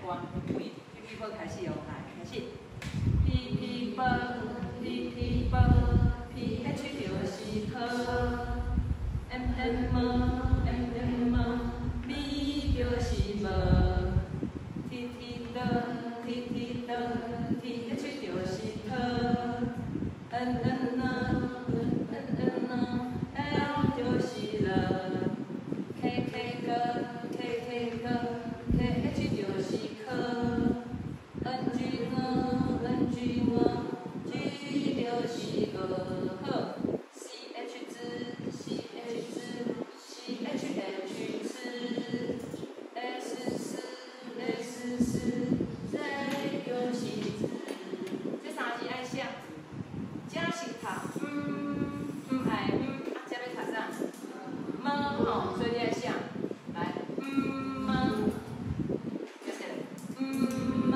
歌，為 P P 波開始哦，來開始。P P 波 P P 波 P H 就是呵，M M M M B 就是無，T T 的 T T 的 T H 就是特，N N N N N L 就是了，K K 哥 K K 哥 K H 就是科，N G N N G N G 就是個好，C H 字 C H 字 C H H 字 S 四 S 四 Z 就是字，這三字愛寫，這是讀嗯，毋愛嗯，啊，這欲讀啥？麼吼，所以你愛寫，來，嗯麼，這是嗯麼，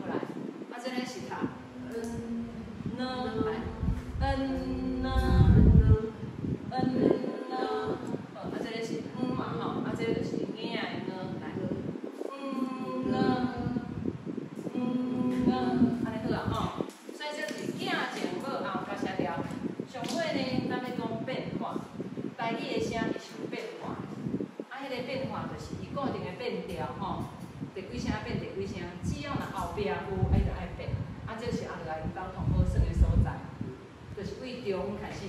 過來，啊，這个是讀 n 呢，來，n 呢，n 呢，好，啊，這个是嗯嘛吼，啊，這个就是嬰仔的呢，來，嗯呢，嗯呢，按呢好啊吼。所以這是鏡前母後佮聲調。上尾呢，咱欲講變化，台語的聲伊是有變化，啊，彼个變化就是伊固定的變調吼，第幾聲變第幾聲，只要若後壁有，啊，伊就愛變。啊，這是後來𪜶兜上好耍的所在，就是對中開始，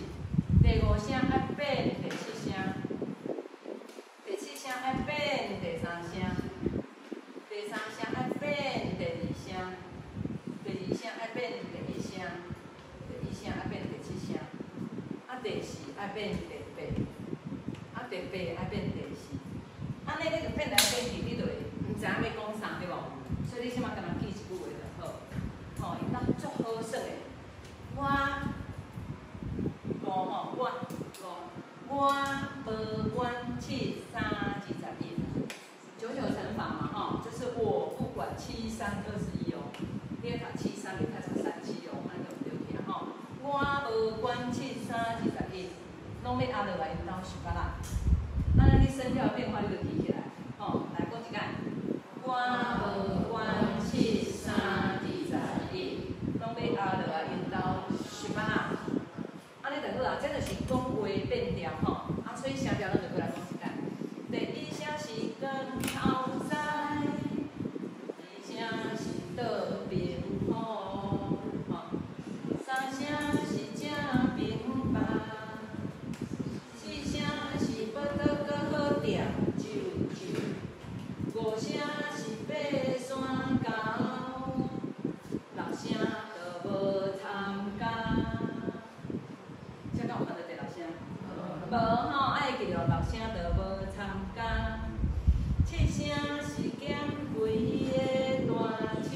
第五聲愛變第七聲，第七聲愛變第三聲，第三聲愛變第二聲，第二聲愛變第一聲，第一聲愛變第七聲，啊，第四愛變第八，啊，第八愛變第四，按呢你就變來變去，你就會毋知影欲講啥，對無？所以你這馬干焦記一句話就好，吼，𪜶兜足好耍的。我五吼，我五，我無管七三二十一，九九乘法嘛，吼，就是我不管七三二十一哦，你愛讀七三，袂使讀三七哦，按呢就毋對去啊吼。我無管七三二十一，攏欲壓落來𪜶兜想法啦。按呢你聲調變化你就記起來，吼，來講一擺。我無管七三二十一，攏欲壓落來𪜶兜想法啦。按呢就好啊，這就是講話變調吼。啊，所以聲調咱就閣來講一擺。第一聲是光頭仔，二聲是倒平雨，吼，三聲是正平吧，四聲是不得閣好店酒酒，五聲是爬山猴，六聲就無參加。這敢有看著第六聲？無吼，愛記著六聲就無參加。七聲是減肥的大樹，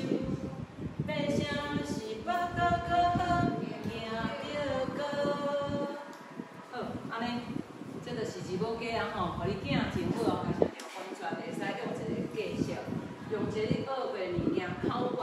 八聲是不得閣好行著高。好，按呢，這就是字母加啊吼，予你鏡前母後共聲調完全會使用一个計數，用一個你學過的物件口訣。